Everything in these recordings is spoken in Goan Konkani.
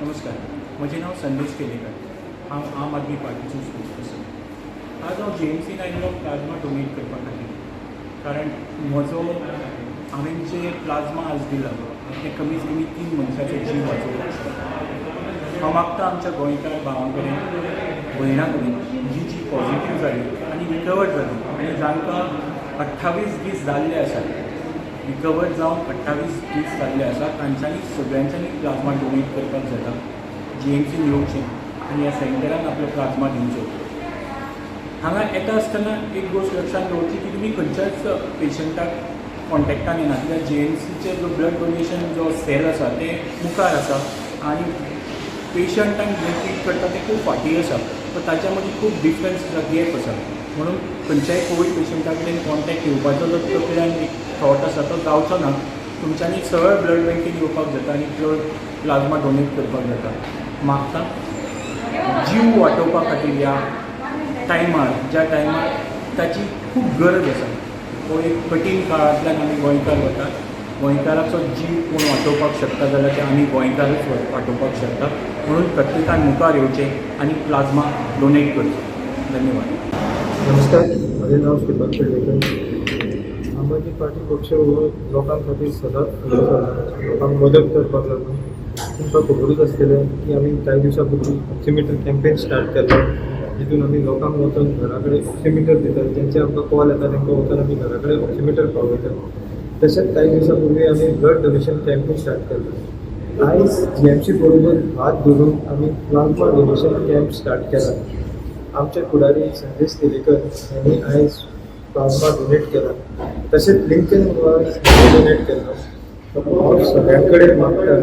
नमस्कार, म्हजें नांव संदेश केलेकर. हांव आम आदमी पार्टीचो स्पोक्सपर्सन. आज हांव जीएमसीन आयिल्लो प्लाझ्मा डोनेट करपा खातीर, कारण म्हजो हांवें जे प्लाझ्मा आज दिला तें कमीत कमी तीन मनशाचो जीव वाचोवपाक शकता. हांव मागता आमच्या गोंयकार भावां कडेन, भयणां कडेन, जी जी पॉझिटीव जाली आनी रिकवर जाली आनी जांकां 28 दीस जाल्ले आसात, रिकवर जावन 28 दीस जाल्ले आसा, तांच्यांनी सगळ्यांच्यांनी प्लाझ्मा डोनेट करपाक जाता. जीएमसीन येवचें आनी ह्या सेंटरान आपलो प्लाझ्मा दिवचो. हांगा येता आसतना एक गोश्ट लक्षांत दवरची की तुमी खंयच्याच पेशंटाक कॉन्टेक्टान येना, कित्याक जीएमसीचे जो ब्लड डोनेशन जो सेल आसा तें मुखार आसा आनी पेशंटांक जे ट्रीट करता ते खूब फाटीं आसा. सो ताच्या मदीं खूब डिफरन्स आसा, गॅप आसा. म्हणून खंयच्याय कोवीड पेशंटा कडेन कॉन्टेक्ट येवपाचो जो तकल्यान एक थॉट आसा तो जावचो ना. तुमच्यांनी सरळ ब्लड बँकेन येवपाक जाता आनी ब्लड प्लाझ्मा डोनेट करपाक जाता. मागता, जीव वाटोवपा खातीर ह्या टायमार, ज्या टायमार ताची खूब गरज आसा, हो एक कठीण काळांतल्यान आमी गोंयकार वतात. गोंयकाराचो जीव कोण वाटोवपाक शकता जाल्यार ते आमी गोंयकारच वाटोवपाक शकता. म्हणून प्रत्येकान मुखार येवचें आनी प्लाझ्मा डोनेट करचो. धन्यवाद. नमस्कार, म्हजें नांव श्रीपाद पेडणेकर. आम आदमी पार्टी पक्ष हो लोकां खातीर सदांच फुडें सरला, लोकांक मदत करपाक लागून. तुमकां खबरूच आसतलें की आमी कांय दिवसां पयलीं ऑक्सिमिटर कॅम्पेन स्टार्ट केल्लो, जितून आमी लोकांक वचून घरा कडेन ऑक्सिमिटर दितात. ज्यांचे आमकां कॉल येता तांकां वचून आमी घरा कडेन ऑक्सिमिटर पावयतात. तशेंच कांय दिवसां पूर्वी आमी ब्लड डोनेशन कॅम्पूय स्टार्ट केल्लो. आयज जीएमसी बरोबर हात धरून आमी प्लाझ्मा डोनेशन कॅम्प स्टार्ट केला. आमचे फुडारी संदेश केलेकर यांनी आयज प्लाझ्मा डोनेट केला, तशेंच लिंकन डोनेट केलो. हांव सगळ्यां कडेन मागता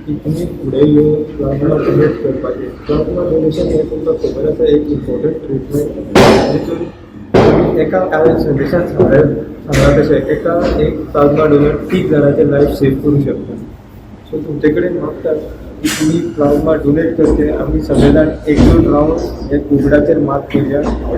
की तुमी फुडें येवन प्लाझ्मा डोनेट करपाचें. प्लाझ्मा डोनेशन हें तुमकां खबर आसा, एक इम्पॉर्टंट ट्रिटमेंट, जितून तुमी एका, हांवें संदेशान सांगलें सांगलां तशें, एका एक प्लाझ्मा डोनर तीग जाणांचें लायफ सेव करूं शकता. सो तुमचे कडेन मागता की तुमी प्लाझ्मा डोनेट करचे. आमी सगळे जाण एकजूट रावन हे कोविडाचेर मात करुया.